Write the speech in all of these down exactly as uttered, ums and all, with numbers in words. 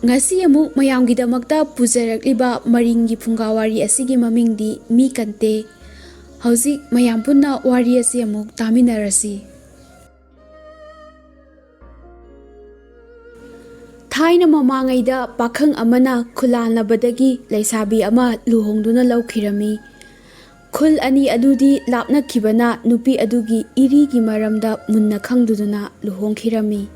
ꯉꯁꯤ ꯑꯃꯨꯛ ꯃꯌꯥꯝꯒꯤꯗꯃꯛꯇ ꯄꯨꯖꯔꯛꯂꯤꯕ ꯃꯔꯤꯡꯒꯤ ꯐꯨꯡꯒꯥ ꯋꯥꯔꯤ ꯑꯁꯤꯒꯤ ꯃꯃꯤꯡꯗꯤ ꯃꯤ ꯀꯟꯇꯦ꯫ ꯍꯧꯖꯤꯛ ꯃꯌꯥꯝ ꯄꯨꯟꯅ ꯋꯥꯔꯤ ꯑꯁꯤ ꯑꯃꯨꯛ ꯇꯥꯃꯤꯟꯅꯔꯁꯤ꯫ ꯊꯥꯏꯅ ꯃꯃꯥꯡꯉꯩꯗ ꯄꯥꯈꯪ ꯑꯃꯅ ꯈꯨꯂꯥꯟꯅꯕꯗꯒꯤ ꯂꯩꯁꯥꯕꯤ ꯑꯃ ꯂꯨꯍꯣꯡꯗꯨꯅ ꯂꯧꯈꯤꯔꯝꯃꯤ꯫ ꯈꯨꯜ ꯑꯅꯤ ꯑꯗꯨꯗꯤ ꯂꯥꯞꯅꯈꯤꯕꯅ ꯅꯨꯄꯤ ꯑꯗꯨꯒꯤ ꯏꯔꯤꯒꯤ ꯃꯔꯝꯗ ꯃꯨꯟꯅ ꯈꯪꯗꯨꯗꯨꯅ ꯂꯨꯍꯣꯡꯈꯤꯔꯝꯃꯤ꯫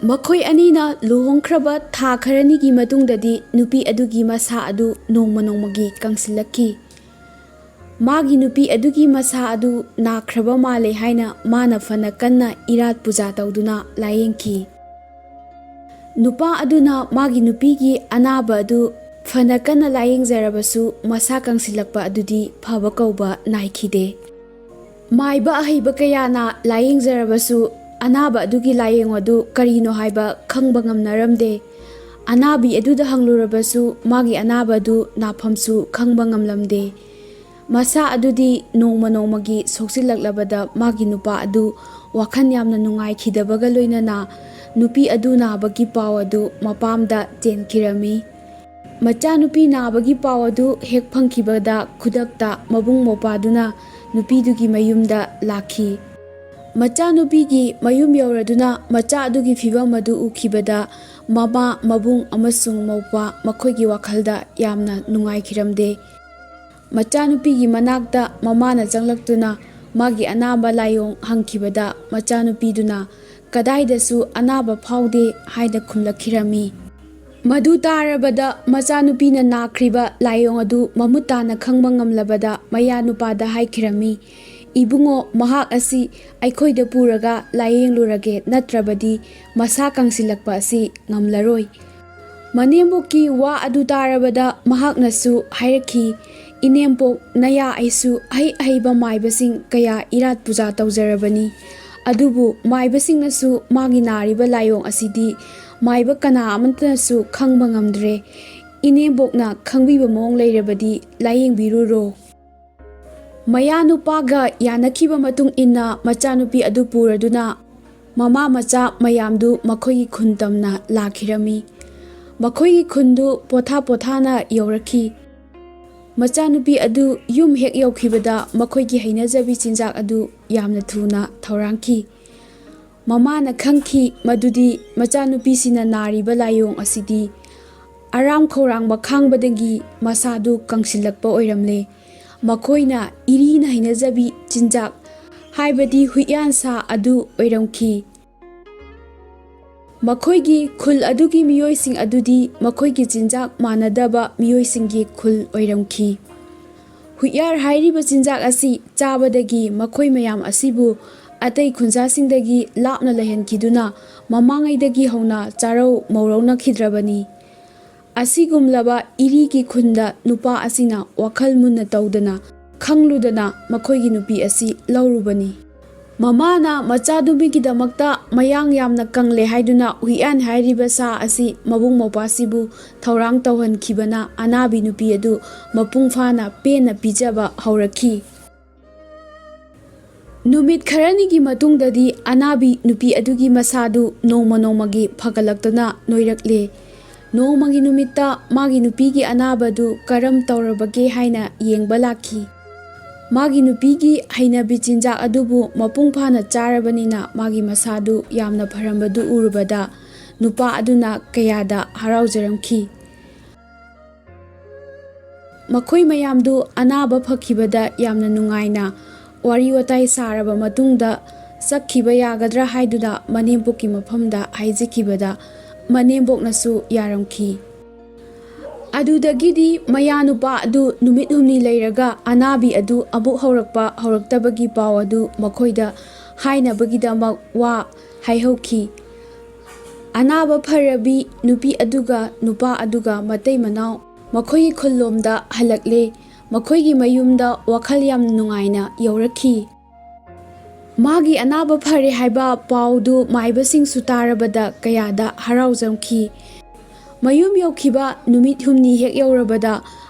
ꯃꯈꯣꯏ ꯑꯅꯤꯅ ꯂꯨꯍꯣꯡꯈ꯭ꯔꯕ ꯊꯥ ꯈꯔꯅꯤꯒꯤ ꯃꯇꯨꯡꯗꯗꯤ ꯅꯨꯄꯤ ꯑꯗꯨꯒꯤ ꯃꯁꯥ ꯑꯗꯨ ꯅꯣꯡꯃ ꯅꯣꯡꯃꯒꯤ ꯀꯪꯁꯤꯜꯂꯛꯈꯤ꯫ ꯃꯥꯒꯤ ꯅꯨꯄꯤ ꯑꯗꯨꯒꯤ ꯃꯁꯥ ꯑꯗꯨ ꯅꯥꯈ꯭ꯔꯕ ꯃꯥꯜꯂꯦ ꯍꯥꯏꯅ ꯃꯥꯅ ꯐꯅ ꯀꯟꯅ ꯏꯔꯥꯠ ꯄꯨꯖꯥ ꯇꯧꯗꯨꯅ ꯂꯥꯌꯦꯡꯈꯤ꯫ ꯅꯨꯄꯥ ꯑꯗꯨꯅ ꯃꯥꯒꯤ ꯅꯨꯄꯤꯒꯤ ꯑꯅꯥꯕ ꯑꯗꯨ ꯐꯅ ꯀꯟꯅ ꯂꯥꯌꯦꯡꯖꯔꯕꯁꯨ ꯃꯁꯥ ꯀꯪꯁꯤꯜꯂꯛꯄ ꯑꯗꯨꯗꯤ ꯐꯕ ꯀꯧꯕ ꯅꯥꯏꯈꯤꯗꯦ꯫ ꯃꯥꯏꯕ ꯑꯍꯩꯕ ꯀꯌꯥꯅ ꯂꯥꯌꯦꯡꯖꯔꯕꯁꯨ ꯑꯅꯥꯕ ꯑꯗꯨꯒꯤ ꯂꯥꯌꯦꯡ ꯑꯗꯨ ꯀꯔꯤꯅꯣ ꯍꯥꯏꯕ ꯈꯪꯕ ꯉꯝꯅꯔꯝꯗꯦ꯫ ꯑꯅꯥꯕꯤ ꯑꯗꯨꯗ ꯍꯪꯂꯨꯔꯕꯁꯨ ꯃꯥꯒꯤ ꯑꯅꯥꯕ ꯑꯗꯨ ꯅꯥꯐꯝꯁꯨ ꯈꯪꯕ ꯉꯝꯂꯝꯗꯦ꯫ ꯃꯁꯥ ꯑꯗꯨꯗꯤ ꯅꯣꯡꯃ ꯅꯣꯡꯃꯒꯤ ꯁꯣꯛꯆꯤꯜꯂꯛꯂꯕꯗ ꯃꯥꯒꯤ ꯅꯨꯄꯥ ꯑꯗꯨ ꯋꯥꯈꯜ ꯌꯥꯝꯅ ꯅꯨꯡꯉꯥꯏꯈꯤꯗꯕꯒ ꯂꯣꯏꯅꯅ ꯅꯨꯄꯤ ꯑꯗꯨ ꯅꯥꯕꯒꯤ ꯄꯥꯎ ꯑꯗꯨ ꯃꯄꯥꯝꯗ ꯆꯦꯟꯈꯤꯔꯝꯃꯤ꯫ ꯃꯆꯥꯅꯨꯄꯤ ꯅꯥꯕꯒꯤ ꯄꯥꯎ ꯑꯗꯨ ꯍꯦꯛ ꯐꯪꯈꯤꯕꯗ ꯈꯨꯗꯛꯇ ꯃꯕꯨꯡ ꯃꯧꯄ꯭ꯋꯥꯗꯨꯅ ꯅꯨꯄꯤꯗꯨꯒꯤ ꯃꯌꯨꯝꯗ ꯂꯥꯛꯈꯤ꯫ ꯃꯆꯥꯅꯨꯄꯤꯒꯤ ꯃꯌꯨꯝ ꯌꯧꯔꯗꯨꯅ ꯃꯆꯥ ꯑꯗꯨꯒꯤ ꯐꯤꯕꯝ ꯑꯗꯨ ꯎꯈꯤꯕꯗ ꯃꯃꯥ, ꯃꯕꯨꯡ ꯑꯃꯁꯨꯡ ꯃꯧꯄ꯭ꯋꯥ ꯃꯈꯣꯏꯒꯤ ꯋꯥꯈꯜꯗ ꯌꯥꯝꯅ ꯅꯨꯡꯉꯥꯏꯈꯤꯔꯝꯗꯦ꯫ ꯃꯆꯥꯅꯨꯄꯤꯒꯤ ꯃꯅꯥꯛꯇ ꯃꯃꯥꯅ ꯆꯪꯂꯛꯇꯨꯅ ꯃꯥꯒꯤ ꯑꯅꯥꯕ ꯂꯥꯏꯑꯣꯡ ꯍꯪꯈꯤꯕꯗ ꯃꯆꯥꯅꯨꯄꯤꯗꯨꯅ "ꯀꯗꯥꯏꯗꯁꯨ ꯑꯅꯥꯕ ꯐꯥꯎꯗꯦ" ꯍꯥꯏꯅ ꯈꯨꯝꯂꯛꯈꯤꯔꯝꯃꯤ꯫ ꯃꯗꯨ ꯇꯥꯔꯕꯗ ꯃꯆꯥꯅꯨꯄꯤꯅ ꯅꯥꯈ꯭ꯔꯤꯕ ꯂꯥꯏꯑꯣꯡ ꯑꯗꯨ ꯃꯃꯨꯠ ꯇꯥꯅ ꯈꯪꯕ ꯉꯝꯂꯕꯗ ꯃꯌꯥ ꯅꯨꯄꯥꯗ ꯍꯥꯏꯈꯤꯔꯝꯃꯤ, "ꯏꯕꯨꯡꯉꯣ, ꯃꯍꯥꯛ ꯑꯁꯤ ꯑꯩꯈꯣꯏꯗ ꯄꯨꯔꯒ ꯂꯥꯏꯌꯦꯡꯂꯨꯔꯒꯦ, ꯅꯠꯇ꯭ꯔꯕꯗꯤ ꯃꯁꯥ ꯀꯪꯁꯤꯜꯂꯛꯄ ꯑꯁꯤ ꯉꯝꯂꯔꯣꯏ"꯫ ꯃꯅꯦꯝꯕꯣꯛꯀꯤ ꯋꯥ ꯑꯗꯨ ꯇꯥꯔꯕꯗ ꯃꯍꯥꯛꯅꯁꯨ ꯍꯥꯏꯔꯛꯈꯤ, "ꯏꯅꯦꯝꯄꯣꯛ, ꯅꯌꯥ ꯑꯩꯁꯨ ꯑꯍꯩ ꯑꯍꯩꯕ ꯃꯥꯏꯕꯁꯤꯡ ꯀꯌꯥ ꯏꯔꯥꯠ ꯄꯨꯖꯥ ꯇꯧꯖꯔꯕꯅꯤ, ꯑꯗꯨꯕꯨ ꯃꯥꯏꯕꯁꯤꯡꯅꯁꯨ ꯃꯥꯒꯤ ꯅꯥꯔꯤꯕ ꯂꯥꯏꯑꯣꯡ ꯑꯁꯤꯗꯤ ꯃꯥꯏꯕ ꯀꯅꯥ ꯑꯃꯠꯇꯅꯁꯨ ꯈꯪꯕ ꯉꯝꯗ꯭ꯔꯦ꯫ ꯏꯅꯦꯝꯕꯣꯛꯅ ꯈꯪꯕꯤꯕ ꯃꯑꯣꯡ ꯂꯩꯔꯕꯗꯤ ꯂꯥꯏꯌꯦꯡꯕꯤꯔꯨꯔꯣ"꯫ ꯃꯌꯥ ꯅꯨꯄꯥꯒ ꯌꯥꯅꯈꯤꯕ ꯃꯇꯨꯡ ꯏꯟꯅ ꯃꯆꯥꯅꯨꯄꯤ ꯑꯗꯨ ꯄꯨꯔꯗꯨꯅ ꯃꯃꯥ ꯃꯆꯥ ꯃꯌꯥꯝꯗꯨ ꯃꯈꯣꯏꯒꯤ ꯈꯨꯟ ꯇꯝꯅ ꯂꯥꯛꯈꯤꯔꯝꯃꯤ꯫ ꯃꯈꯣꯏꯒꯤ ꯈꯨꯟꯗꯨ ꯄꯣꯊꯥ ꯄꯣꯊꯥꯅ ꯌꯧꯔꯛꯈꯤ꯫ ꯃꯆꯥꯅꯨꯄꯤ ꯑꯗꯨ ꯌꯨꯝ ꯍꯦꯛ ꯌꯧꯈꯤꯕꯗ ꯃꯈꯣꯏꯒꯤ ꯍꯩꯅꯖꯕꯤ ꯆꯤꯟꯖꯥꯛ ꯑꯗꯨ ꯌꯥꯝꯅ ꯊꯨꯅ ꯊꯧꯔꯥꯡꯈꯤ꯫ ꯃꯃꯥꯅ ꯈꯪꯈꯤ ꯃꯗꯨꯗꯤ ꯃꯆꯥꯅꯨꯄꯤꯁꯤꯅ ꯅꯥꯔꯤꯕ ꯂꯥꯏꯑꯣꯡ ꯑꯁꯤꯗꯤ ꯑꯔꯥꯝ ꯈꯧꯔꯥꯡꯕ ꯈꯥꯡꯕꯗꯒꯤ ꯃꯁꯥꯗꯨ ꯀꯪꯁꯤꯜꯂꯛꯄ ꯑꯣꯏꯔꯝꯂꯦ꯫ ꯃꯈꯣꯏꯅ ꯏꯔꯤꯅ ꯍꯩꯅꯖꯕꯤ ꯆꯤꯟꯖꯥꯛ, ꯍꯥꯏꯕꯗꯤ ꯍꯨꯏꯌꯥꯟ ꯁꯥ ꯑꯗꯨ ꯑꯣꯏꯔꯝꯈꯤ꯫ ꯃꯈꯣꯏꯒꯤ ꯈꯨꯜ ꯑꯗꯨꯒꯤ ꯃꯤꯑꯣꯏꯁꯤꯡ ꯑꯗꯨꯗꯤ ꯃꯈꯣꯏꯒꯤ ꯆꯤꯟꯖꯥꯛ ꯃꯥꯟꯅꯗꯕ ꯃꯤꯑꯣꯏꯁꯤꯡꯒꯤ ꯈꯨꯜ ꯑꯣꯏꯔꯝꯈꯤ꯫ ꯍꯨꯏꯌꯥꯔ ꯍꯥꯏꯔꯤꯕ ꯆꯤꯟꯖꯥꯛ ꯑꯁꯤ ꯆꯥꯕꯗꯒꯤ ꯃꯈꯣꯏ ꯃꯌꯥꯝ ꯑꯁꯤꯕꯨ ꯑꯇꯩ ꯈꯨꯟꯖꯥꯁꯤꯡꯗꯒꯤ ꯂꯥꯞꯅ ꯂꯩꯍꯟꯈꯤꯗꯨꯅ ꯃꯃꯥꯡꯉꯩꯗꯒꯤ ꯍꯧꯅ ꯆꯥꯔꯧ ꯃꯧꯔꯧꯅꯈꯤꯗ꯭ꯔꯕꯅꯤ꯫ ꯑꯁꯤꯒꯨꯝꯂꯕ ꯏꯔꯤꯒꯤ ꯈꯨꯟꯗ ꯅꯨꯄꯥ ꯑꯁꯤꯅ ꯋꯥꯈꯜ ꯃꯨꯟꯅ ꯇꯧꯗꯅ, ꯈꯪꯂꯨꯗꯅ ꯃꯈꯣꯏꯒꯤ ꯅꯨꯄꯤ ꯑꯁꯤ ꯂꯧꯔꯨꯕꯅꯤ꯫ ꯃꯃꯥꯅ ꯃꯆꯥꯅꯨꯄꯤꯒꯤꯗꯃꯛꯇ ꯃꯌꯥꯡ ꯌꯥꯝꯅ ꯀꯪꯂꯦ ꯍꯥꯏꯗꯨꯅ ꯍꯨꯏꯌꯥꯟ ꯍꯥꯏꯔꯤꯕ ꯁꯥ ꯑꯁꯤ ꯃꯕꯨꯡ ꯃꯧꯄ꯭ꯋꯥꯁꯤꯕꯨ ꯊꯧꯔꯥꯡ ꯇꯧꯍꯟꯈꯤꯕꯅ ꯑꯅꯥꯕꯤ ꯅꯨꯄꯤ ꯑꯗꯨ ꯃꯄꯨꯡ ꯐꯥꯅ ꯄꯦꯟꯅ ꯄꯤꯖꯕ ꯍꯧꯔꯛꯈꯤ꯫ ꯅꯨꯃꯤꯠ ꯈꯔꯅꯤꯒꯤ ꯃꯇꯨꯡꯗꯗꯤ ꯑꯅꯥꯕꯤ ꯅꯨꯄꯤ ꯑꯗꯨꯒꯤ ꯃꯁꯥꯗꯨ ꯅꯣꯡꯃ ꯅꯣꯡꯃꯒꯤ ꯐꯒꯠꯂꯛꯇꯨꯅ ꯅꯣꯏꯔꯛꯂꯦ꯫ ꯅꯣꯡꯃꯒꯤ ꯅꯨꯃꯤꯠꯇ ꯃꯥꯒꯤ ꯅꯨꯄꯤꯒꯤ ꯑꯅꯥꯕꯗꯨ ꯀꯔꯝ ꯇꯧꯔꯕꯒꯦ ꯍꯥꯏꯅ ꯌꯦꯡꯕ ꯂꯥꯛꯈꯤ꯫ ꯃꯥꯒꯤ ꯅꯨꯄꯤꯒꯤ ꯍꯩꯅꯕꯤ ꯆꯤꯟꯖꯥꯛ ꯑꯗꯨꯕꯨ ꯃꯄꯨꯡ ꯐꯥꯅ ꯆꯥꯔꯕꯅꯤꯅ ꯃꯥꯒꯤ ꯃꯁꯥꯗꯨ ꯌꯥꯝꯅ ꯐꯔꯝꯕꯗꯨ ꯎꯔꯨꯕꯗ ꯅꯨꯄꯥ ꯑꯗꯨꯅ ꯀꯌꯥꯗ ꯍꯔꯥꯎꯖꯔꯝꯈꯤ꯫ ꯃꯈꯣꯏ ꯃꯌꯥꯝꯗꯨ ꯑꯅꯥꯕ ꯐꯈꯤꯕꯗ ꯌꯥꯝꯅ ꯅꯨꯡꯉꯥꯏꯅ ꯋꯥꯔꯤ ꯋꯥꯇꯥꯏ ꯁꯥꯔꯕ ꯃꯇꯨꯡꯗ ꯆꯠꯈꯤꯕ ꯌꯥꯒꯗ꯭ꯔꯥ ꯍꯥꯏꯗꯨꯅ ꯃꯅꯦꯝꯄꯣꯛꯀꯤ ꯃꯐꯝꯗ ꯍꯥꯏꯖꯈꯤꯕꯗ ꯃꯅꯦꯝꯕꯣꯛꯅꯁꯨ ꯌꯥꯔꯝꯈꯤ꯫ ꯑꯗꯨꯗꯒꯤꯗꯤ ꯃꯌꯥ ꯅꯨꯄꯥ ꯑꯗꯨ ꯅꯨꯃꯤꯠ ꯍꯨꯝꯅꯤ ꯂꯩꯔꯒ ꯑꯅꯥꯕꯤ ꯑꯗꯨ ꯑꯃꯨꯛ ꯍꯧꯔꯛꯄ ꯍꯧꯔꯛꯇꯕꯒꯤ ꯄꯥꯎ ꯑꯗꯨ ꯃꯈꯣꯏꯗ ꯍꯥꯏꯅꯕꯒꯤꯗꯃꯛ ꯋꯥ ꯍꯥꯏꯍꯧꯈꯤ꯫ ꯑꯅꯥꯕ ꯐꯔꯕꯤ ꯅꯨꯄꯤ ꯑꯗꯨꯒ ꯅꯨꯄꯥ ꯑꯗꯨꯒ ꯃꯇꯩ ꯃꯅꯥꯎ ꯃꯈꯣꯏꯒꯤ ꯈꯨꯜꯂꯣꯝꯗ ꯍꯜꯂꯛꯂꯦ꯫ ꯃꯈꯣꯏꯒꯤ ꯃꯌꯨꯝꯗ ꯋꯥꯈꯜ ꯌꯥꯝ ꯅꯨꯡꯉꯥꯏꯅ ꯌꯧꯔꯛꯈꯤ꯫ ꯃꯥꯒꯤ ꯑꯅꯥꯕ ꯐꯔꯦ ꯍꯥꯏꯕ ꯄꯥꯎꯗꯨ ꯃꯥꯏꯕꯁꯤꯡꯁꯨ ꯇꯥꯔꯕꯗ ꯀꯌꯥꯗ ꯍꯔꯥꯎꯖꯈꯤ꯫ ꯃꯌꯨꯝ ꯌꯧꯈꯤꯕ ꯅꯨꯃꯤꯠ ꯍꯨꯝꯅꯤ ꯍꯦꯛ ꯌꯧꯔꯕꯗ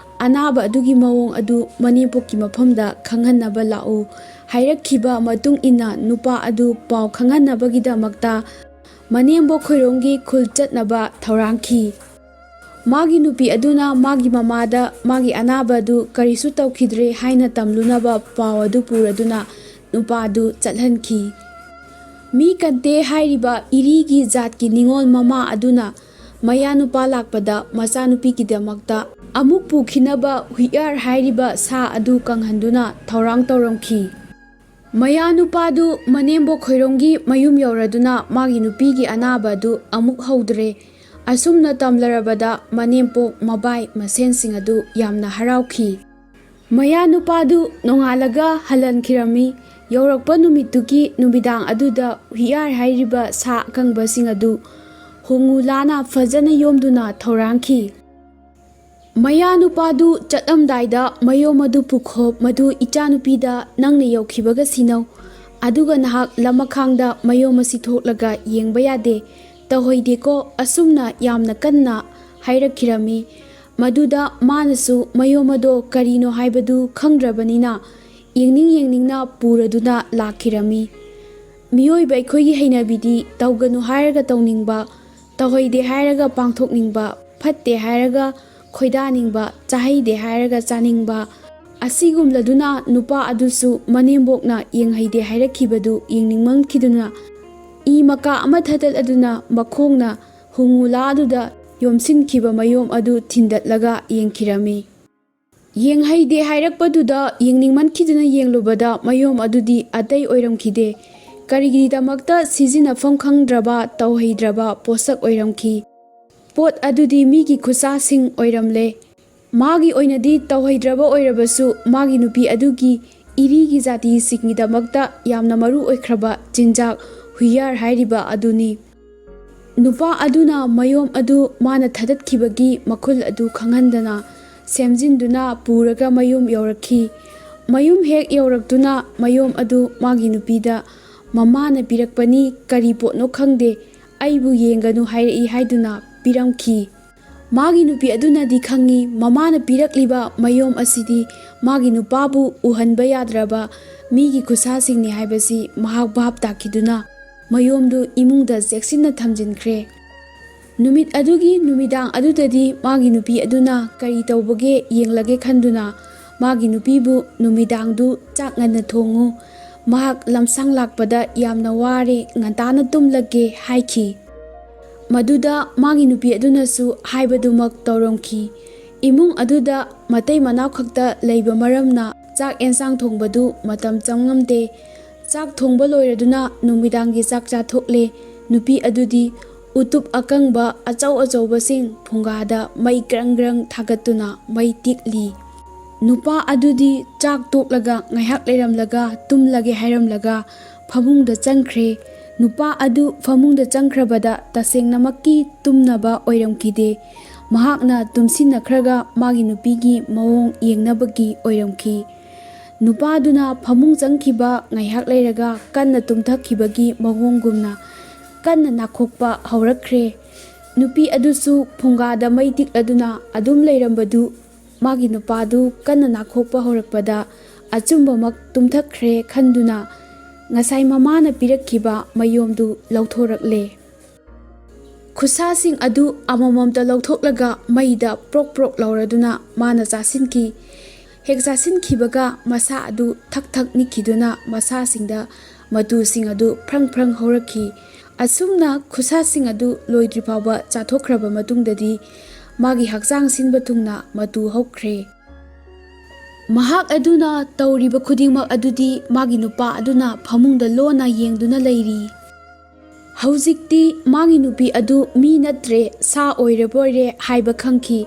ꯑꯅꯥꯕ ꯑꯗꯨꯒꯤ ꯃꯑꯣꯡ ꯑꯗꯨ ꯃꯅꯦꯝꯄꯣꯛꯀꯤ ꯃꯐꯝꯗ ꯈꯪꯍꯟꯅꯕ ꯂꯥꯛꯎ ꯍꯥꯏꯔꯛꯈꯤꯕ ꯃꯇꯨꯡ ꯏꯟꯅ ꯅꯨꯄꯥ ꯑꯗꯨ ꯄꯥꯎ ꯈꯪꯍꯟꯅꯕꯒꯤꯗꯃꯛꯇ ꯃꯅꯦꯝꯕꯣꯛ ꯈꯣꯏꯔꯣꯝꯒꯤ ꯈꯨꯜ ꯆꯠꯅꯕ ꯊꯧꯔꯥꯡꯈꯤ꯫ ꯃꯥꯒꯤ ꯅꯨꯄꯤ ꯑꯗꯨꯅ ꯃꯥꯒꯤ ꯃꯃꯥꯗ ꯃꯥꯒꯤ ꯑꯅꯥꯕ ꯑꯗꯨ ꯀꯔꯤꯁꯨ ꯇꯧꯈꯤꯗ꯭ꯔꯦ ꯍꯥꯏꯅ ꯇꯝꯂꯨꯅꯕ ꯄꯥꯎ ꯑꯗꯨ ꯄꯨꯔꯗꯨꯅ ꯅꯨꯄꯥ ꯑꯗꯨ ꯆꯠꯍꯟꯈꯤ꯫ ꯃꯤ ꯀꯟꯇꯦ ꯍꯥꯏꯔꯤꯕ ꯏꯔꯤꯒꯤ ꯖꯥꯠꯀꯤ ꯅꯤꯉꯣꯜ ꯃꯃꯥ ꯑꯗꯨꯅ ꯃꯌꯥ ꯅꯨꯄꯥ ꯂꯥꯛꯄꯗ ꯃꯆꯥꯅꯨꯄꯤꯒꯤꯗꯃꯛꯇ ꯑꯃꯨꯛ ꯄꯨꯈꯤꯅꯕ ꯍꯨꯏꯌꯥꯔ ꯍꯥꯏꯔꯤꯕ ꯁꯥ ꯑꯗꯨ ꯀꯪꯍꯟꯗꯨꯅ ꯊꯧꯔꯥꯡ ꯇꯧꯔꯝꯈꯤ꯫ ꯃꯌꯥ ꯅꯨꯄꯥꯗꯨ ꯃꯅꯦꯝꯕꯣꯛ ꯈꯣꯏꯔꯣꯡꯒꯤ ꯃꯌꯨꯝ ꯌꯧꯔꯗꯨꯅ ꯃꯥꯒꯤ ꯅꯨꯄꯤꯒꯤ ꯑꯅꯥꯕ ꯑꯗꯨ ꯑꯃꯨꯛ ꯍꯧꯗ꯭ꯔꯦ꯫ ꯑꯁꯨꯝꯅ ꯇꯝꯂꯔꯕꯗ ꯃꯅꯦꯝꯄꯣꯛ ꯃꯕꯥꯏ ꯃꯁꯦꯟꯁꯤꯡ ꯑꯗꯨ ꯌꯥꯝꯅ ꯍꯔꯥꯎꯈꯤ꯫ ꯃꯌꯥ ꯅꯨꯄꯥꯗꯨ ꯅꯣꯡꯉꯥꯜꯂꯒ ꯍꯜꯍꯟꯈꯤꯔꯝꯃꯤ꯫ ꯌꯧꯔꯛꯄ ꯅꯨꯃꯤꯠꯇꯨꯒꯤ ꯅꯨꯃꯤꯗꯥꯡ ꯑꯗꯨꯗ ꯍꯨꯏꯌꯥꯔ ꯍꯥꯏꯔꯤꯕ ꯁꯥ ꯑꯀꯪꯕꯁꯤꯡ ꯑꯗꯨ ꯍꯣꯡꯉꯨ ꯂꯥꯅ ꯐꯖꯅ ꯌꯣꯝꯗꯨꯅ ꯊꯧꯔꯥꯡꯈꯤ꯫ ꯃꯌꯥ ꯅꯨꯄꯥꯗꯨ ꯆꯠꯂꯝꯗꯥꯏꯗ ꯃꯌꯣꯝ ꯑꯗꯨ ꯄꯨꯈꯣꯞ, ꯃꯗꯨ ꯏꯆꯥꯅꯨꯄꯤꯗ ꯅꯪꯅ ꯌꯧꯈꯤꯕꯒ ꯁꯤꯟꯅꯧ꯫ ꯑꯗꯨꯒ ꯅꯍꯥꯛ ꯂꯃꯈꯥꯡꯗ ꯃꯌꯣꯝ ꯑꯁꯤ ꯊꯣꯛꯂꯒ ꯌꯦꯡꯕ ꯌꯥꯗꯦ, ꯇꯧꯍꯩꯗꯦꯀꯣ, ꯑꯁꯨꯝꯅ ꯌꯥꯝꯅ ꯀꯟꯅ ꯍꯥꯏꯔꯛꯈꯤꯔꯝꯃꯤ꯫ ꯃꯗꯨꯗ ꯃꯥꯅꯁꯨ ꯃꯌꯣꯝ ꯑꯗꯣ ꯀꯔꯤꯅꯣ ꯍꯥꯏꯕꯗꯨ ꯈꯪꯗ꯭ꯔꯕꯅꯤꯅ ꯌꯦꯡꯅꯤꯡ ꯌꯦꯡꯅꯤꯡꯅ ꯄꯨꯔꯗꯨꯅ ꯂꯥꯛꯈꯤꯔꯝꯃꯤ꯫ ꯃꯤꯑꯣꯏꯕ ꯑꯩꯈꯣꯏꯒꯤ ꯍꯩꯅꯕꯤꯗꯤ ꯇꯧꯒꯅꯨ ꯍꯥꯏꯔꯒ ꯇꯧꯅꯤꯡꯕ, ꯇꯧꯍꯩꯗꯦ ꯍꯥꯏꯔꯒ ꯄꯥꯡꯊꯣꯛꯅꯤꯡꯕ, ꯐꯠꯇꯦ ꯍꯥꯏꯔꯒ ꯈꯣꯏꯗꯥꯅꯤꯡꯕ, ꯆꯥꯍꯩꯗꯦ ꯍꯥꯏꯔꯒ ꯆꯥꯅꯤꯡꯕ, ꯑꯁꯤꯒꯨꯝꯂꯗꯨꯅ ꯅꯨꯄꯥ ꯑꯗꯨꯁꯨ ꯃꯅꯦꯝꯕꯣꯛꯅ ꯌꯦꯡꯍꯩꯗꯦ ꯍꯥꯏꯔꯛꯈꯤꯕꯗꯨ ꯌꯦꯡꯅꯤꯡꯃꯟꯈꯤꯗꯨꯅ ꯏ ꯃꯀꯥ ꯑꯃ ꯊꯗꯠꯂꯗꯨꯅ ꯃꯈꯣꯡꯅ ꯍꯨꯉꯨꯂꯥꯗꯨꯗ ꯌꯣꯝꯁꯤꯟꯈꯤꯕ ꯃꯌꯣꯝ ꯑꯗꯨ ꯊꯤꯟꯗꯠꯂꯒ ꯌꯦꯡꯈꯤꯔꯝꯃꯤ꯫ ꯌꯦꯡꯍꯩꯗꯦ ꯍꯥꯏꯔꯛꯄꯗꯨꯗ ꯌꯦꯡꯅꯤꯡꯃꯟꯈꯤꯗꯨꯅ ꯌꯦꯡꯂꯨꯕꯗ ꯃꯌꯣꯝ ꯑꯗꯨꯗꯤ ꯑꯇꯩ ꯑꯣꯏꯔꯝꯈꯤꯗꯦ꯫ ꯀꯔꯤꯒꯤꯗꯃꯛꯇ ꯁꯤꯖꯤꯟꯅꯐꯝ ꯈꯪꯗ꯭ꯔꯕ, ꯇꯧꯍꯩꯗ꯭ꯔꯕ ꯄꯣꯠꯁꯛ ꯑꯣꯏꯔꯝꯈꯤ꯫ ꯄꯣꯠ ꯑꯗꯨꯗꯤ ꯃꯤꯒꯤ ꯈꯨꯠꯁꯥꯁꯤꯡ ꯑꯣꯏꯔꯝꯂꯦ꯫ ꯃꯥꯒꯤ ꯑꯣꯏꯅꯗꯤ ꯇꯧꯍꯩꯗ꯭ꯔꯕ ꯑꯣꯏꯔꯕꯁꯨ ꯃꯥꯒꯤ ꯅꯨꯄꯤ ꯑꯗꯨꯒꯤ ꯏꯔꯤꯒꯤ ꯖꯥꯇꯤꯁꯤꯡꯒꯤꯗꯃꯛꯇ ꯌꯥꯝꯅ ꯃꯔꯨ ꯑꯣꯏꯈ꯭ꯔꯕ ꯆꯤꯟꯖꯥꯛ ꯍꯨꯏꯌꯥꯔ ꯍꯥꯏꯔꯤꯕ ꯑꯗꯨꯅꯤ꯫ ꯅꯨꯄꯥ ꯑꯗꯨꯅ ꯃꯌꯣꯝ ꯑꯗꯨ ꯃꯥꯅ ꯊꯗꯠꯈꯤꯕꯒꯤ ꯃꯈꯨꯜ ꯑꯗꯨ ꯈꯪꯍꯟꯗꯅ ꯁꯦꯝꯖꯤꯟꯗꯨꯅ ꯄꯨꯔꯒ ꯃꯌꯨꯝ ꯌꯧꯔꯛꯈꯤ꯫ ꯃꯌꯨꯝ ꯍꯦꯛ ꯌꯧꯔꯛꯇꯨꯅ ꯃꯌꯣꯝ ꯑꯗꯨ ꯃꯥꯒꯤ ꯅꯨꯄꯤꯗ "ꯃꯃꯥꯅ ꯄꯤꯔꯛꯄꯅꯤ, ꯀꯔꯤ ꯄꯣꯠꯅꯣ ꯈꯪꯗꯦ, ꯑꯩꯕꯨ ꯌꯦꯡꯒꯅꯨ ꯍꯥꯏꯔꯛꯏ" ꯍꯥꯏꯗꯨꯅ ꯄꯤꯔꯝꯈꯤ꯫ ꯃꯥꯒꯤ ꯅꯨꯄꯤ ꯑꯗꯨꯅꯗꯤ ꯈꯪꯉꯤ, ꯃꯃꯥꯅ ꯄꯤꯔꯛꯂꯤꯕ ꯃꯌꯣꯝ ꯑꯁꯤꯗꯤ ꯃꯥꯒꯤ ꯅꯨꯄꯥꯕꯨ ꯎꯍꯟꯕ ꯌꯥꯗ꯭ꯔꯕ ꯃꯤꯒꯤ ꯈꯨꯠꯁꯥꯁꯤꯡꯅꯤ ꯍꯥꯏꯕꯁꯤ ꯃꯍꯥꯛ ꯚꯥꯞ ꯇꯥꯈꯤꯗꯨꯅ ꯃꯌꯣꯝꯗꯨ ꯏꯃꯨꯡꯗ ꯆꯦꯛꯁꯤꯟꯅ ꯊꯝꯖꯤꯟꯈ꯭ꯔꯦ꯫ ꯅꯨꯃꯤꯠ ꯑꯗꯨꯒꯤ ꯅꯨꯃꯤꯗꯥꯡ ꯑꯗꯨꯗꯗꯤ ꯃꯥꯒꯤ ꯅꯨꯄꯤ ꯑꯗꯨꯅ ꯀꯔꯤ ꯇꯧꯕꯒꯦ ꯌꯦꯡꯂꯒꯦ ꯈꯟꯗꯨꯅ ꯃꯥꯒꯤ ꯅꯨꯄꯤꯕꯨ ꯅꯨꯃꯤꯗꯥꯡꯗꯨ ꯆꯥꯛ ꯉꯟꯅ ꯊꯣꯡꯉꯨ, ꯃꯍꯥꯛ ꯂꯝꯁꯥꯡ ꯂꯥꯛꯄꯗ ꯌꯥꯝꯅ ꯋꯥꯔꯦ, ꯉꯟꯇꯥꯅ ꯇꯨꯝꯂꯒꯦ ꯍꯥꯏꯈꯤ꯫ ꯃꯗꯨꯗ ꯃꯥꯒꯤ ꯅꯨꯄꯤ ꯑꯗꯨꯅꯁꯨ ꯍꯥꯏꯕꯗꯨꯃꯛ ꯇꯧꯔꯝꯈꯤ꯫ ꯏꯃꯨꯡ ꯑꯗꯨꯗ ꯃꯇꯩ ꯃꯅꯥꯎ ꯈꯛꯇ ꯂꯩꯕ ꯃꯔꯝꯅ ꯆꯥꯛ ꯑꯦꯟꯁꯥꯡ ꯊꯣꯡꯕꯗꯨ ꯃꯇꯝ ꯆꯪꯉꯝꯗꯦ꯫ ꯆꯥꯛ ꯊꯣꯡꯕ ꯂꯣꯏꯔꯗꯨꯅ ꯅꯨꯃꯤꯗꯥꯡꯒꯤ ꯆꯥꯛ ꯆꯥꯊꯣꯛꯂꯦ꯫ ꯅꯨꯄꯤ ꯑꯗꯨꯗꯤ ꯎꯇꯨꯞ ꯑꯀꯪꯕ ꯑꯆꯧ ꯑꯆꯧꯕꯁꯤꯡ ꯐꯨꯡꯒꯥꯗ ꯃꯩ ꯒ꯭ꯔꯪ ꯒ꯭ꯔꯪ ꯊꯥꯒꯠꯇꯨꯅ ꯃꯩ ꯇꯤꯛꯂꯤ꯫ ꯅꯨꯄꯥ ꯑꯗꯨꯗꯤ ꯆꯥꯛ ꯇꯣꯛꯂꯒ ꯉꯥꯏꯍꯥꯛ ꯂꯩꯔꯝꯂꯒ ꯇꯨꯝꯂꯒꯦ ꯍꯥꯏꯔꯝꯂꯒ ꯐꯃꯨꯡꯗ ꯆꯪꯈ꯭ꯔꯦ꯫ ꯅꯨꯄꯥ ꯑꯗꯨ ꯐꯃꯨꯡꯗ ꯆꯪꯈ꯭ꯔꯕꯗ ꯇꯁꯦꯡꯅꯃꯛꯀꯤ ꯇꯨꯝꯅꯕ ꯑꯣꯏꯔꯝꯈꯤꯗꯦ꯫ ꯃꯍꯥꯛꯅ ꯇꯨꯝꯁꯤꯟꯅꯈ꯭ꯔꯒ ꯃꯥꯒꯤ ꯅꯨꯄꯤꯒꯤ ꯃꯑꯣꯡ ꯌꯦꯡꯅꯕꯒꯤ ꯑꯣꯏꯔꯝꯈꯤ꯫ ꯅꯨꯄꯥꯗꯨꯅ ꯐꯃꯨꯡ ꯆꯪꯈꯤꯕ ꯉꯥꯏꯍꯥꯛ ꯂꯩꯔꯒ ꯀꯟꯅ ꯇꯨꯝꯊꯈꯤꯕꯒꯤ ꯃꯑꯣꯡꯒꯨꯝꯅ ꯀꯟꯅ ꯅꯥꯈꯣꯛꯄ ꯍꯧꯔꯛꯈ꯭ꯔꯦ꯫ ꯅꯨꯄꯤ ꯑꯗꯨꯁꯨ ꯐꯨꯡꯒꯥꯗ ꯃꯩ ꯇꯤꯛꯂꯗꯨꯅ ꯑꯗꯨꯝ ꯂꯩꯔꯝꯕꯗꯨ ꯃꯥꯒꯤ ꯅꯨꯄꯥꯗꯨ ꯀꯟꯅ ꯅꯥꯈꯣꯛꯄ ꯍꯧꯔꯛꯄꯗ ꯑꯆꯨꯝꯕꯃꯛ ꯇꯨꯝꯊꯈ꯭ꯔꯦ ꯈꯟꯗꯨꯅ ꯉꯁꯥꯏ ꯃꯃꯥꯅ ꯄꯤꯔꯛꯈꯤꯕ ꯃꯌꯣꯝꯗꯨ ꯂꯧꯊꯣꯔꯛꯂꯦ꯫ ꯈꯨꯠꯁꯥꯁꯤꯡ ꯑꯗꯨ ꯑꯃꯃꯝꯇ ꯂꯧꯊꯣꯛꯂꯒ ꯃꯩꯗ ꯄ꯭ꯔꯣꯛ ꯄ꯭ꯔꯣꯛ ꯂꯧꯔꯗꯨꯅ ꯃꯥꯅ ꯆꯥꯁꯤꯟꯈꯤ꯫ ꯍꯦꯛ ꯆꯥꯁꯤꯟꯈꯤꯕꯒ ꯃꯁꯥ ꯑꯗꯨ ꯊꯛ ꯊꯛ ꯅꯤꯛꯈꯤꯗꯨꯅ ꯃꯁꯥꯁꯤꯡꯗ ꯃꯇꯨꯁꯤꯡ ꯑꯗꯨ ꯐ꯭ꯔꯪ ꯐ꯭ꯔꯪ ꯍꯧꯔꯛꯈꯤ꯫ ꯑꯁꯨꯝꯅ ꯈꯨꯠꯁꯥꯁꯤꯡ ꯑꯗꯨ ꯂꯣꯏꯗ꯭ꯔꯤ ꯐꯥꯎꯕ ꯆꯥꯊꯣꯛꯈ꯭ꯔꯕ ꯃꯇꯨꯡꯗꯗꯤ ꯃꯥꯒꯤ ꯍꯛꯆꯥꯡ ꯁꯤꯟꯕ ꯊꯨꯡꯅ ꯃꯇꯨ ꯍꯧꯈ꯭ꯔꯦ꯫ ꯃꯍꯥꯛ ꯑꯗꯨꯅ ꯇꯧꯔꯤꯕ ꯈꯨꯗꯤꯡꯃꯛ ꯑꯗꯨꯗꯤ ꯃꯥꯒꯤ ꯅꯨꯄꯥ ꯑꯗꯨꯅ ꯐꯃꯨꯡꯗ ꯂꯣꯟꯅ ꯌꯦꯡꯗꯨꯅ ꯂꯩꯔꯤ꯫ ꯍꯧꯖꯤꯛꯇꯤ ꯃꯥꯒꯤ ꯅꯨꯄꯤ ꯑꯗꯨ ꯃꯤ ꯅꯠꯇ꯭ꯔꯦ, ꯁꯥ ꯑꯣꯏꯔꯕꯣꯏꯔꯦ ꯍꯥꯏꯕ ꯈꯪꯈꯤ꯫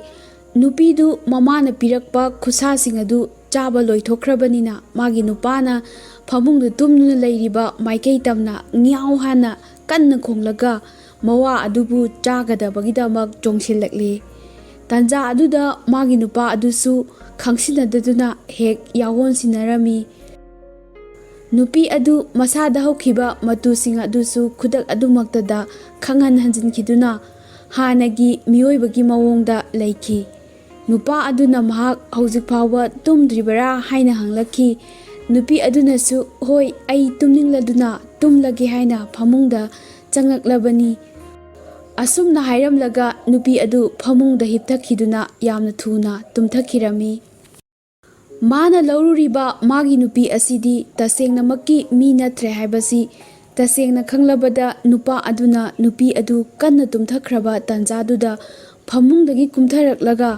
ꯅꯨꯄꯤꯗꯨ ꯃꯃꯥꯅ ꯄꯤꯔꯛꯄ ꯈꯨꯠꯁꯥꯁꯤꯡ ꯑꯗꯨ ꯆꯥꯕ ꯂꯣꯏꯊꯣꯛꯈ꯭ꯔꯕꯅꯤꯅ ꯃꯥꯒꯤ ꯅꯨꯄꯥꯅ ꯐꯃꯨꯡꯗ ꯇꯨꯝꯗꯨꯅ ꯂꯩꯔꯤꯕ ꯃꯥꯏꯀꯩ ꯇꯝꯅ ꯉ꯭ꯌꯥꯎ ꯍꯥꯏꯅ ꯀꯟꯅ ꯈꯣꯡꯂꯒ ꯃꯋꯥ ꯑꯗꯨꯕꯨ ꯆꯥꯒꯗꯕꯒꯤꯗꯃꯛ ꯆꯣꯡꯁꯤꯜꯂꯛꯂꯤ꯫ ꯇꯥꯟꯖꯥ ꯑꯗꯨꯗ ꯃꯥꯒꯤ ꯅꯨꯄꯥ ꯑꯗꯨꯁꯨ ꯈꯪꯁꯤꯟꯅꯗꯗꯨꯅ ꯍꯦꯛ ꯌꯥꯑꯣꯟꯁꯤꯟꯅꯔꯝꯃꯤ꯫ ꯅꯨꯄꯤ ꯑꯗꯨ ꯃꯁꯥꯗ ꯍꯧꯈꯤꯕ ꯃꯇꯨꯁꯤꯡ ꯑꯗꯨꯁꯨ ꯈꯨꯗꯛ ꯑꯗꯨꯃꯛꯇꯗ ꯈꯪꯍꯟ ꯍꯟꯖꯤꯟꯈꯤꯗꯨꯅ ꯍꯥꯟꯅꯒꯤ ꯃꯤꯑꯣꯏꯕꯒꯤ ꯃꯑꯣꯡꯗ ꯂꯩꯈꯤ꯫ ꯅꯨꯄꯥ ꯑꯗꯨꯅ ꯃꯍꯥꯛ ꯍꯧꯖꯤꯛ ꯐꯥꯎꯕ ꯇꯨꯝꯗ꯭ꯔꯤꯕꯔꯥ ꯍꯥꯏꯅ ꯍꯪꯂꯛꯈꯤ꯫ ꯅꯨꯄꯤ ꯑꯗꯨꯅꯁꯨ, "ꯍꯣꯏ, ꯑꯩ ꯇꯨꯝꯅꯤꯡꯂꯗꯨꯅ ꯇꯨꯝꯂꯒꯦ" ꯍꯥꯏꯅ ꯐꯃꯨꯡꯗ ꯆꯪꯂꯛꯂꯕꯅꯤ꯫ ꯑꯁꯨꯝꯅ ꯍꯥꯏꯔꯝꯂꯒ ꯅꯨꯄꯤ ꯑꯗꯨ ꯐꯃꯨꯡꯗ ꯍꯤꯞꯊꯈꯤꯗꯨꯅ ꯌꯥꯝꯅ ꯊꯨꯅ ꯇꯨꯝꯊꯈꯤꯔꯝꯃꯤ꯫ ꯃꯥꯅ ꯂꯧꯔꯨꯔꯤꯕ ꯃꯥꯒꯤ ꯅꯨꯄꯤ ꯑꯁꯤꯗꯤ ꯇꯁꯦꯡꯅꯃꯛꯀꯤ ꯃꯤ ꯅꯠꯇ꯭ꯔꯦ ꯍꯥꯏꯕꯁꯤ ꯇꯁꯦꯡꯅ ꯈꯪꯂꯕꯗ, ꯅꯨꯄꯥ ꯑꯗꯨꯅ ꯅꯨꯄꯤ ꯑꯗꯨ ꯀꯟꯅ ꯇꯨꯝꯊꯈ꯭ꯔꯕ ꯇꯥꯟꯖꯥꯗꯨꯗ ꯐꯃꯨꯡꯗꯒꯤ ꯀꯨꯝꯊꯔꯛꯂꯒ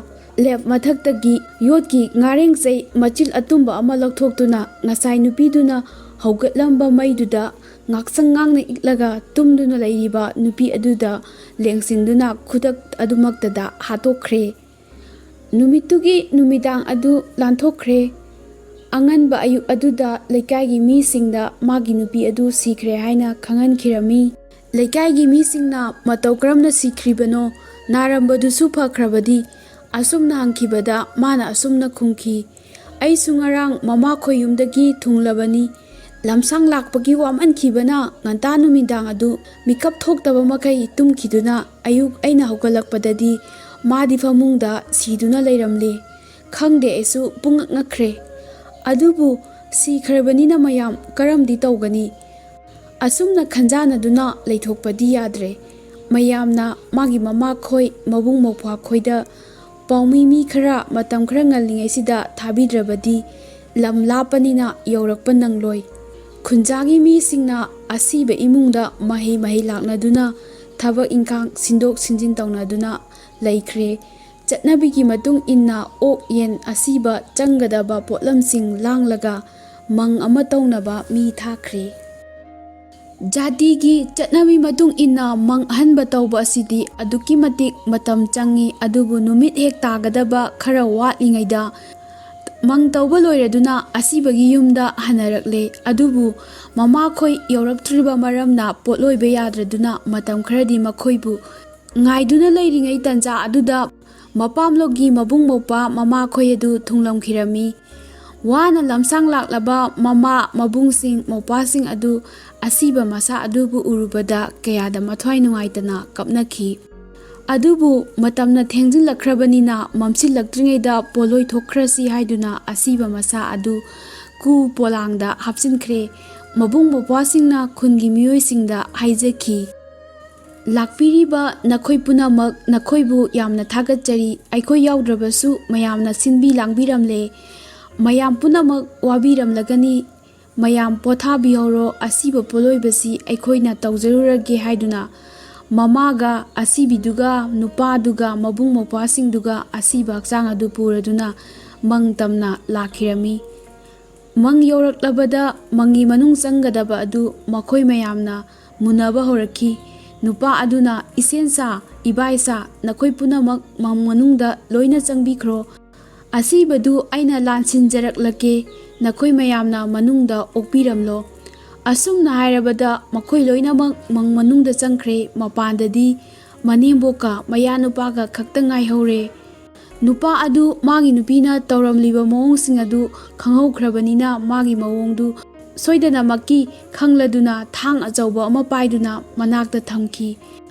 ꯂꯦꯞ ꯃꯊꯛꯇꯒꯤ ꯌꯣꯠꯀꯤ ꯉꯥꯔꯦꯡꯆꯩ ꯃꯆꯤꯜ ꯑꯇꯨꯝꯕ ꯑꯃ ꯂꯧꯊꯣꯛꯇꯨꯅ ꯉꯁꯥꯏ ꯅꯨꯄꯤꯗꯨꯅ ꯍꯧꯒꯠꯂꯝꯕ ꯃꯩꯗꯨꯗ ꯉꯥꯛꯁꯪ ꯉꯥꯡꯅ ꯏꯛꯂꯒ ꯇꯨꯝꯗꯨꯅ ꯂꯩꯔꯤꯕ ꯅꯨꯄꯤ ꯑꯗꯨꯗ ꯂꯦꯡꯁꯤꯟꯗꯨꯅ ꯈꯨꯗꯛ ꯑꯗꯨꯃꯛꯇꯗ ꯍꯥꯠꯇꯣꯛꯈ꯭ꯔꯦ꯫ ꯅꯨꯃꯤꯠꯇꯨꯒꯤ ꯅꯨꯃꯤꯗꯥꯡ ꯑꯗꯨ ꯂꯥꯟꯊꯣꯛꯈ꯭ꯔꯦ꯫ ꯑꯉꯟꯕ ꯑꯌꯨꯛ ꯑꯗꯨꯗ ꯂꯩꯀꯥꯏꯒꯤ ꯃꯤꯁꯤꯡꯗ ꯃꯥꯒꯤ ꯅꯨꯄꯤ ꯑꯗꯨ ꯁꯤꯈ꯭ꯔꯦ ꯍꯥꯏꯅ ꯈꯪꯍꯟꯈꯤꯔꯝꯃꯤ꯫ ꯂꯩꯀꯥꯏꯒꯤ ꯃꯤꯁꯤꯡꯅ ꯃꯇꯧ ꯀꯔꯝꯅ ꯁꯤꯈ꯭ꯔꯤꯕꯅꯣ, ꯅꯥꯔꯝꯕꯗꯨꯁꯨ ꯐꯈ꯭ꯔꯕꯗꯤ, ꯑꯁꯨꯝꯅ ꯍꯪꯈꯤꯕꯗ ꯃꯥꯅ ꯑꯁꯨꯝꯅ ꯈꯨꯝꯈꯤ, "ꯑꯩꯁꯨ ꯉꯔꯥꯡ ꯃꯃꯥꯈꯣꯏ ꯌꯨꯝꯗꯒꯤ ꯊꯨꯡꯂꯕꯅꯤ꯫ ꯂꯝꯁꯥꯡ ꯂꯥꯛꯄꯒꯤ ꯋꯥꯃꯟꯈꯤꯕꯅ ꯉꯟꯇꯥ ꯅꯨꯃꯤꯗꯥꯡ ꯑꯗꯨ ꯃꯤꯀꯞ ꯊꯣꯛꯇꯕ ꯃꯈꯩ ꯇꯨꯝꯈꯤꯗꯨꯅ ꯑꯌꯨꯛ ꯑꯩꯅ ꯍꯧꯒꯠꯂꯛꯄꯗꯗꯤ ꯃꯥꯗꯤ ꯐꯃꯨꯡꯗ ꯁꯤꯗꯨꯅ ꯂꯩꯔꯝꯂꯦ꯫ ꯈꯪꯗꯦ, ꯑꯩꯁꯨ ꯄꯨꯡꯉꯛ ꯉꯛꯈ꯭ꯔꯦ꯫ ꯑꯗꯨꯕꯨ ꯁꯤꯈ꯭ꯔꯕꯅꯤꯅ ꯃꯌꯥꯝ ꯀꯔꯝꯗꯤ ꯇꯧꯒꯅꯤ?" ꯑꯁꯨꯝꯅ ꯈꯟꯖꯥꯟꯅꯗꯨꯅ ꯂꯩꯊꯣꯛꯄꯗꯤ ꯌꯥꯗ꯭ꯔꯦ꯫ ꯃꯌꯥꯝꯅ ꯃꯥꯒꯤ ꯃꯃꯥꯈꯣꯏ, ꯃꯕꯨꯡ ꯃꯧꯄ꯭ꯋꯥꯈꯣꯏꯗ ꯄꯥꯎꯃꯤ ꯃꯤ ꯈꯔ ꯃꯇꯝ ꯈꯔ ꯉꯜꯂꯤꯉꯩꯁꯤꯗ ꯊꯥꯕꯤꯗ꯭ꯔꯕꯗꯤ ꯂꯝ ꯂꯥꯞꯄꯅꯤꯅ ꯌꯧꯔꯛꯄ ꯅꯪꯂꯣꯏ꯫ ꯈꯨꯟꯖꯥꯒꯤ ꯃꯤꯁꯤꯡꯅ ꯑꯁꯤꯕ ꯏꯃꯨꯡꯗ ꯃꯍꯩ ꯃꯍꯩ ꯂꯥꯛꯅꯗꯨꯅ ꯊꯕꯛ ꯏꯪꯈꯥꯡ ꯁꯤꯟꯗꯣꯛ ꯁꯤꯟꯖꯤꯟ ꯇꯧꯅꯗꯨꯅ ꯂꯩꯈ꯭ꯔꯦ꯫ ꯆꯠꯅꯕꯤꯒꯤ ꯃꯇꯨꯡ ꯏꯟꯅ ꯑꯣꯛ ꯌꯦꯟ ꯑꯁꯤꯕ ꯆꯪꯒꯗꯕ ꯄꯣꯠꯂꯝꯁꯤꯡ ꯂꯥꯡꯂꯒ ꯃꯪ ꯑꯃ ꯇꯧꯅꯕ ꯃꯤ ꯊꯥꯈ꯭ꯔꯦ꯫ ꯖꯥꯇꯤꯒꯤ ꯆꯠꯅꯕꯤ ꯃꯇꯨꯡ ꯏꯟꯅ ꯃꯪ ꯑꯍꯟꯕ ꯇꯧꯕ ꯑꯁꯤꯗꯤ ꯑꯗꯨꯛꯀꯤ ꯃꯇꯤꯛ ꯃꯇꯝ ꯆꯪꯏ, ꯑꯗꯨꯕꯨ ꯅꯨꯃꯤꯠ ꯍꯦꯛ ꯇꯥꯒꯗꯕ ꯈꯔ ꯋꯥꯠꯂꯤꯉꯩꯗ ꯃꯪ ꯇꯧꯕ ꯂꯣꯏꯔꯗꯨꯅ ꯑꯁꯤꯕꯒꯤ ꯌꯨꯝꯗ ꯍꯟꯅꯔꯛꯂꯦ꯫ ꯑꯗꯨꯕꯨ ꯃꯃꯥꯈꯣꯏ ꯌꯧꯔꯛꯇ꯭ꯔꯤꯕ ꯃꯔꯝꯅ ꯄꯣꯠꯂꯣꯏꯕ ꯌꯥꯗ꯭ꯔꯗꯨꯅ ꯃꯇꯝ ꯈꯔꯗꯤ ꯃꯈꯣꯏꯕꯨ ꯉꯥꯏꯗꯨꯅ ꯂꯩꯔꯤꯉꯩ ꯇꯟꯖꯥ ꯑꯗꯨꯗ ꯃꯄꯥꯝꯂꯣꯝꯒꯤ ꯃꯕꯨꯡ ꯃꯧꯄ꯭ꯋꯥ ꯃꯃꯥꯈꯣꯏ ꯑꯗꯨ ꯊꯨꯡꯂꯝꯈꯤꯔꯝꯃꯤ꯫ ꯋꯥꯅ ꯂꯝꯁꯥꯡ ꯂꯥꯛꯂꯕ ꯃꯃꯥ ꯃꯕꯨꯡꯁꯤꯡ ꯃꯧꯄ꯭ꯋꯥꯁꯤꯡ ꯑꯗꯨ ꯑꯁꯤꯕ ꯃꯁꯥ ꯑꯗꯨꯕꯨ ꯎꯔꯨꯕꯗ ꯀꯌꯥꯗ ꯃꯊ꯭ꯋꯥꯏ ꯅꯨꯡꯉꯥꯏꯇꯅ ꯀꯞꯅꯈꯤ꯫ ꯑꯗꯨꯕꯨ ꯃꯇꯝꯅ ꯊꯦꯡꯖꯤꯜꯂꯛꯈ꯭ꯔꯕꯅꯤꯅ ꯃꯝꯁꯤꯜꯂꯛꯇ꯭ꯔꯤꯉꯩꯗ ꯄꯣꯠꯂꯣꯏ ꯊꯣꯛꯈ꯭ꯔꯁꯤ ꯍꯥꯏꯗꯨꯅ ꯑꯁꯤꯕ ꯃꯁꯥ ꯑꯗꯨ ꯀꯨ ꯄꯣꯂꯥꯡꯗ ꯍꯥꯞꯆꯤꯟꯈ꯭ꯔꯦ꯫ ꯃꯕꯨꯡ ꯃꯧꯄ꯭ꯋꯥꯁꯤꯡꯅ ꯈꯨꯟꯒꯤ ꯃꯤꯑꯣꯏꯁꯤꯡꯗ ꯍꯥꯏꯖꯈꯤ꯫ ꯂꯥꯛꯄꯤꯔꯤꯕ ꯅꯈꯣꯏ ꯄꯨꯝꯅꯃꯛ, ꯅꯈꯣꯏꯕꯨ ꯌꯥꯝꯅ ꯊꯥꯒꯠꯆꯔꯤ꯫ ꯑꯩꯈꯣꯏ ꯌꯥꯎꯗ꯭ꯔꯕꯁꯨ ꯃꯌꯥꯝꯅ ꯁꯤꯟꯕꯤ ꯂꯥꯡꯕꯤꯔꯝꯂꯦ꯫ ꯃꯌꯥꯝ ꯄꯨꯝꯅꯃꯛ ꯋꯥꯕꯤꯔꯝꯂꯒꯅꯤ꯫ ꯃꯌꯥꯝ ꯄꯣꯊꯥꯕꯤꯍꯧꯔꯣ, ꯑꯁꯤꯕ ꯄꯣꯠꯂꯣꯏꯕꯁꯤ ꯑꯩꯈꯣꯏꯅ ꯇꯧꯖꯔꯨꯔꯒꯦ ꯍꯥꯏꯗꯨꯅ ꯃꯃꯥꯒ ꯑꯁꯤꯕꯤꯗꯨꯒ ꯅꯨꯄꯥꯗꯨꯒ ꯃꯕꯨꯡ ꯃꯧꯄ꯭ꯋꯥꯁꯤꯡꯗꯨꯒ ꯑꯁꯤꯕ ꯍꯛꯆꯥꯡ ꯑꯗꯨ ꯄꯨꯔꯗꯨꯅ ꯃꯪ ꯇꯝꯅ ꯂꯥꯛꯈꯤꯔꯝꯃꯤ꯫ ꯃꯪ ꯌꯧꯔꯛꯂꯕꯗ ꯃꯪꯒꯤ ꯃꯅꯨꯡ ꯆꯪꯒꯗꯕ ꯑꯗꯨ ꯃꯈꯣꯏ ꯃꯌꯥꯝꯅ ꯃꯨꯟꯅꯕ ꯍꯧꯔꯛꯈꯤ꯫ ꯅꯨꯄꯥ ꯑꯗꯨꯅ, "ꯏꯁꯦꯟꯁꯥ, ꯏꯕꯥꯏꯁꯥ, ꯅꯈꯣꯏ ꯄꯨꯝꯅꯃꯛ ꯃꯪ ꯃꯅꯨꯡꯗ ꯂꯣꯏꯅ ꯆꯪꯕꯤꯈ꯭ꯔꯣ꯫ ꯑꯁꯤꯕꯗꯨ ꯑꯩꯅ ꯂꯥꯟꯁꯤꯟꯖꯔꯛꯂꯒꯦ, ꯅꯈꯣꯏ ꯃꯌꯥꯝꯅ ꯃꯅꯨꯡꯗ ꯑꯣꯛꯄꯤꯔꯝꯂꯣ"꯫ ꯑꯁꯨꯝꯅ ꯍꯥꯏꯔꯕꯗ ꯃꯈꯣꯏ ꯂꯣꯏꯅꯃꯛ ꯃꯪ ꯃꯅꯨꯡꯗ ꯆꯪꯈ꯭ꯔꯦ꯫ ꯃꯄꯥꯟꯗꯗꯤ ꯃꯅꯦꯝꯕꯣꯛꯀ ꯃꯌꯥꯅꯨꯄꯥꯒ ꯈꯛꯇ ꯉꯥꯏꯍꯧꯔꯦ꯫ ꯅꯨꯄꯥ ꯑꯗꯨ ꯃꯥꯒꯤ ꯅꯨꯄꯤꯅ ꯇꯧꯔꯝꯂꯤꯕ ꯃꯑꯣꯡꯁꯤꯡ ꯑꯗꯨ ꯈꯪꯍꯧꯈ꯭ꯔꯕꯅꯤꯅ ꯃꯥꯒꯤ ꯃꯑꯣꯡꯗꯨ ꯁꯣꯏꯗꯅꯃꯛꯀꯤ ꯈꯪꯂꯗꯨꯅ ꯊꯥꯡ ꯑꯆꯧꯕ ꯑꯃ ꯄꯥꯏꯗꯨꯅ ꯃꯅꯥꯛꯇ ꯊꯝꯈꯤ꯫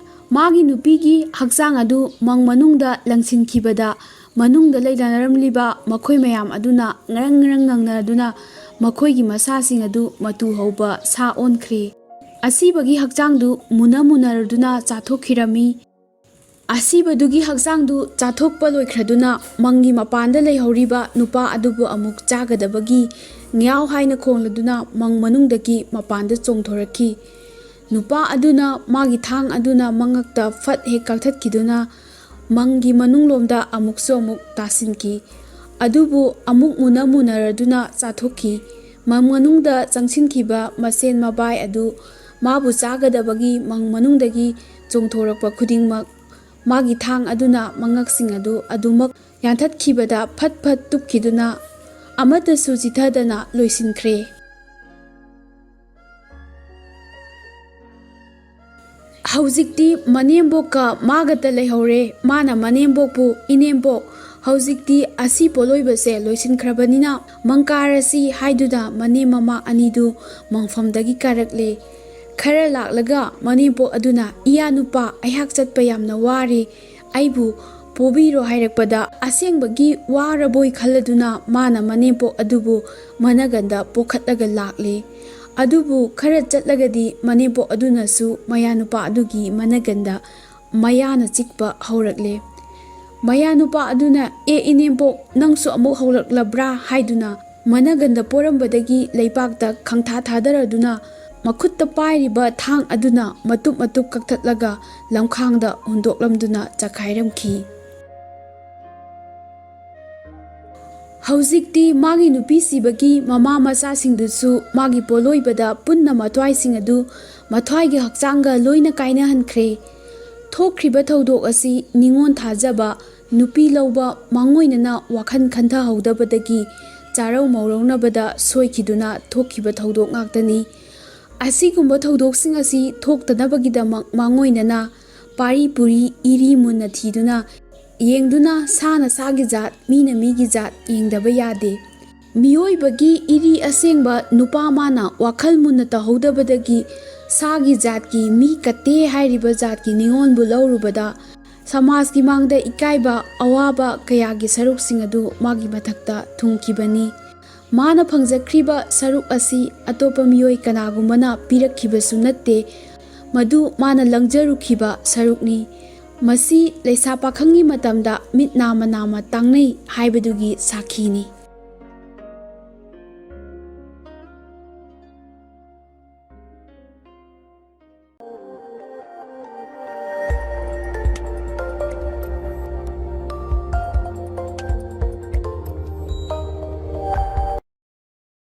ꯃꯥꯒꯤ ꯅꯨꯄꯤꯒꯤ ꯍꯛꯆꯥꯡ ꯑꯗꯨ ꯃꯪ ꯃꯅꯨꯡꯗ ꯂꯪꯁꯤꯟꯈꯤꯕꯗ ꯃꯅꯨꯡꯗ ꯂꯩꯅꯔꯝꯂꯤꯕ ꯃꯈꯣꯏ ꯃꯌꯥꯝ ꯑꯗꯨꯅ ꯉꯔꯪ ꯉꯔꯪ ꯉꯪꯅꯗꯨꯅ ꯃꯈꯣꯏꯒꯤ ꯃꯁꯥꯁꯤꯡ ꯑꯗꯨ ꯃꯇꯨ ꯍꯧꯕ ꯁꯥ ꯑꯣꯟꯈ꯭ꯔꯦ꯫ ꯑꯁꯤꯕꯒꯤ ꯍꯛꯆꯥꯡꯗꯨ ꯃꯨꯟꯅ ꯃꯨꯟꯅꯔꯗꯨꯅ ꯆꯥꯊꯣꯛꯈꯤꯔꯝꯃꯤ꯫ ꯑꯁꯤꯕꯗꯨꯒꯤ ꯍꯛꯆꯥꯡꯗꯨ ꯆꯥꯊꯣꯛꯄ ꯂꯣꯏꯈ꯭ꯔꯗꯨꯅ ꯃꯪꯒꯤ ꯃꯄꯥꯟꯗ ꯂꯩꯍꯧꯔꯤꯕ ꯅꯨꯄꯥ ꯑꯗꯨꯕꯨ ꯑꯃꯨꯛ ꯆꯥꯒꯗꯕꯒꯤ ꯉ꯭ꯌꯥꯎ ꯍꯥꯏꯅ ꯈꯣꯡꯂꯗꯨꯅ ꯃꯪ ꯃꯅꯨꯡꯗꯒꯤ ꯃꯄꯥꯟꯗ ꯆꯣꯡꯊꯣꯔꯛꯈꯤ꯫ ꯅꯨꯄꯥ ꯑꯗꯨꯅ ꯃꯥꯒꯤ ꯊꯥꯡ ꯑꯗꯨꯅ ꯃꯉꯛꯇ ꯐꯠ ꯍꯦꯛ ꯀꯛꯊꯠꯈꯤꯗꯨꯅ ꯃꯪꯒꯤ ꯃꯅꯨꯡꯂꯣꯝꯗ ꯑꯃꯨꯛꯁꯨ ꯑꯃꯨꯛ ꯇꯥꯁꯤꯟꯈꯤ꯫ ꯑꯗꯨꯕꯨ ꯑꯃꯨꯛ ꯃꯨꯟꯅ ꯃꯨꯟꯅꯔꯗꯨꯅ ꯆꯥꯊꯣꯛꯈꯤ꯫ ꯃꯪ ꯃꯅꯨꯡꯗ ꯆꯪꯁꯤꯟꯈꯤꯕ ꯃꯁꯦꯟ ꯃꯕꯥꯏ ꯑꯗꯨ ꯃꯥꯕꯨ ꯆꯥꯒꯗꯕꯒꯤ ꯃꯪ ꯃꯅꯨꯡꯗꯒꯤ ꯆꯣꯡꯊꯣꯔꯛꯄ ꯈꯨꯗꯤꯡꯃꯛ ꯃꯥꯒꯤ ꯊꯥꯡ ꯑꯗꯨꯅ ꯃꯉꯛꯁꯤꯡ ꯑꯗꯨ ꯑꯗꯨꯃꯛ ꯌꯥꯟꯊꯠꯈꯤꯕꯗ ꯐꯠ ꯐꯠ ꯇꯨꯞꯈꯤꯗꯨꯅ ꯑꯃꯠꯇꯁꯨ ꯆꯤꯊꯗꯅ ꯂꯣꯏꯁꯤꯟꯈ꯭ꯔꯦ꯫ ꯍꯧꯖꯤꯛꯇꯤ ꯃꯅꯦꯝꯕꯣꯛꯀ ꯃꯥꯒꯇ ꯂꯩꯍꯧꯔꯦ꯫ ꯃꯥꯅ ꯃꯅꯦꯝꯕꯣꯛꯄꯨ, "ꯏꯅꯦꯝꯕꯣꯛ, ꯍꯧꯖꯤꯛꯇꯤ ꯑꯁꯤ ꯄꯣꯠꯂꯣꯏꯕꯁꯦ ꯂꯣꯏꯁꯤꯟꯈ꯭ꯔꯕꯅꯤꯅ ꯃꯪ ꯀꯥꯔꯁꯤ" ꯍꯥꯏꯗꯨꯅ ꯃꯅꯦꯝ ꯃꯃꯥ ꯑꯅꯤꯗꯨ ꯃꯪꯐꯝꯗꯒꯤ ꯀꯥꯔꯛꯂꯦ꯫ ꯈꯔ ꯂꯥꯛꯂꯒ ꯃꯅꯦꯝꯕꯣꯛ ꯑꯗꯨꯅ, "ꯏꯌꯥ ꯅꯨꯄꯥ, ꯑꯩꯍꯥꯛ ꯆꯠꯄ ꯌꯥꯝꯅ ꯋꯥꯔꯦ, ꯑꯩꯕꯨ ꯄꯣꯕꯤꯔꯣ" ꯍꯥꯏꯔꯛꯄꯗ ꯑꯁꯦꯡꯕꯒꯤ ꯋꯥꯔꯕꯣꯏ ꯈꯜꯂꯗꯨꯅ ꯃꯥꯅ ꯃꯅꯦꯝꯕꯣꯛ ꯑꯗꯨꯕꯨ ꯃꯅꯒꯟꯗ ꯄꯣꯈꯠꯂꯒ ꯂꯥꯛꯂꯦ꯫ ꯑꯗꯨꯕꯨ ꯈꯔ ꯆꯠꯂꯒꯗꯤ ꯃꯅꯦꯝꯄꯣꯛ ꯑꯗꯨꯅꯁꯨ ꯃꯌꯥꯅꯨꯄꯥ ꯑꯗꯨꯒꯤ ꯃꯅꯒꯟꯗ ꯃꯌꯥꯅ ꯆꯤꯛꯄ ꯍꯧꯔꯛꯂꯦ꯫ ꯃꯌꯥꯅꯨꯄꯥ ꯑꯗꯨꯅ, "ꯑꯦ ꯏꯅꯦꯝꯄꯣꯛ, ꯅꯪꯁꯨ ꯑꯃꯨꯛ ꯍꯧꯔꯛꯂꯕ꯭ꯔꯥ?" ꯍꯥꯏꯗꯨꯅ ꯃꯅꯒꯟꯗ ꯄꯣꯔꯝꯕꯗꯒꯤ ꯂꯩꯕꯥꯛꯇ ꯈꯪꯊꯥ ꯊꯥꯗꯔꯗꯨꯅ ꯃꯈꯨꯠꯇ ꯄꯥꯏꯔꯤꯕ ꯊꯥꯡ ꯑꯗꯨꯅ ꯃꯇꯨꯞ ꯃꯇꯨꯞ ꯀꯛꯊꯠꯂꯒ ꯂꯝꯈꯥꯡꯗ ꯍꯨꯟꯗꯣꯛꯂꯝꯗꯨꯅ ꯆꯈꯥꯏꯔꯝꯈꯤ꯫ ꯍꯧꯖꯤꯛꯇꯤ ꯃꯥꯒꯤ ꯅꯨꯄꯤ ꯁꯤꯕꯒꯤ ꯃꯃꯥ ꯃꯆꯥꯁꯤꯡꯗꯨꯁꯨ ꯃꯥꯒꯤ ꯄꯣꯠꯂꯣꯏꯕꯗ ꯄꯨꯟꯅ ꯃꯊ꯭ꯋꯥꯏꯁꯤꯡ ꯑꯗꯨ ꯃꯊ꯭ꯋꯥꯏꯒꯤ ꯍꯛꯆꯥꯡꯒ ꯂꯣꯏꯅ ꯀꯥꯏꯅꯍꯟꯈ꯭ꯔꯦ꯫ ꯊꯣꯛꯈ꯭ꯔꯤꯕ ꯊꯧꯗꯣꯛ ꯑꯁꯤ ꯅꯤꯉꯣꯜ ꯊꯥꯖꯕ, ꯅꯨꯄꯤ ꯂꯧꯕ ꯃꯥꯡꯑꯣꯏꯅꯅ ꯋꯥꯈꯜ ꯈꯟꯊꯍꯧꯗꯕꯗꯒꯤ ꯆꯥꯔꯧ ꯃꯧꯔꯧꯅꯕꯗ ꯁꯣꯏꯈꯤꯗꯨꯅ ꯊꯣꯛꯈꯤꯕ ꯊꯧꯗꯣꯛ ꯉꯥꯛꯇꯅꯤ꯫ ꯑꯁꯤꯒꯨꯝꯕ ꯊꯧꯗꯣꯛꯁꯤꯡ ꯑꯁꯤ ꯊꯣꯛꯇꯅꯕꯒꯤꯗꯃꯛ ꯃꯥꯡꯑꯣꯏꯅꯅ ꯄꯥꯔꯤ ꯄꯨꯔꯤ ꯏꯔꯤ ꯃꯨꯟꯅ ꯊꯤꯗꯨꯅ ꯌꯦꯡꯗꯨꯅ ꯁꯥꯅ ꯁꯥꯒꯤ ꯖꯥꯠ, ꯃꯤꯅ ꯃꯤꯒꯤ ꯖꯥꯠ ꯌꯦꯡꯗꯕ ꯌꯥꯗꯦ꯫ ꯃꯤꯑꯣꯏꯕꯒꯤ ꯏꯔꯤ ꯑꯁꯦꯡꯕ ꯅꯨꯄꯥ ꯃꯥꯅ ꯋꯥꯈꯜ ꯃꯨꯟꯅ ꯇꯧꯍꯧꯗꯕꯗꯒꯤ ꯁꯥꯒꯤ ꯖꯥꯠꯀꯤ ꯃꯤ ꯀꯠꯇꯦ ꯍꯥꯏꯔꯤꯕ ꯖꯥꯠꯀꯤ ꯅꯤꯉꯣꯜꯕꯨ ꯂꯧꯔꯨꯕꯗ ꯁꯃꯥꯖꯀꯤ ꯃꯥꯡꯗ ꯏꯀꯥꯏꯕ, ꯑꯋꯥꯕ ꯀꯌꯥꯒꯤ ꯁꯔꯨꯛꯁꯤꯡ ꯑꯗꯨ ꯃꯥꯒꯤ ꯃꯊꯛꯇ ꯊꯨꯡꯈꯤꯕꯅꯤ꯫ ꯃꯥꯅ ꯐꯪꯖꯈ꯭ꯔꯤꯕ ꯁꯔꯨꯛ ꯑꯁꯤ ꯑꯇꯣꯞꯄ ꯃꯤꯑꯣꯏ ꯀꯅꯥꯒꯨꯝꯕꯅ ꯄꯤꯔꯛꯈꯤꯕꯁꯨ ꯅꯠꯇꯦ꯫ ꯃꯗꯨ ꯃꯥꯅ ꯂꯪꯖꯔꯨꯈꯤꯕ ꯁꯔꯨꯛꯅꯤ꯫ ꯃꯁꯤ ꯂꯩꯁꯥ ꯄꯥꯈꯪꯒꯤ ꯃꯇꯝꯗ ꯃꯤꯠ ꯅꯥꯝꯃ ꯅꯥꯝꯃ ꯇꯥꯡꯅꯩ ꯍꯥꯏꯕꯗꯨꯒꯤ ꯁꯥꯈꯤꯅꯤ꯫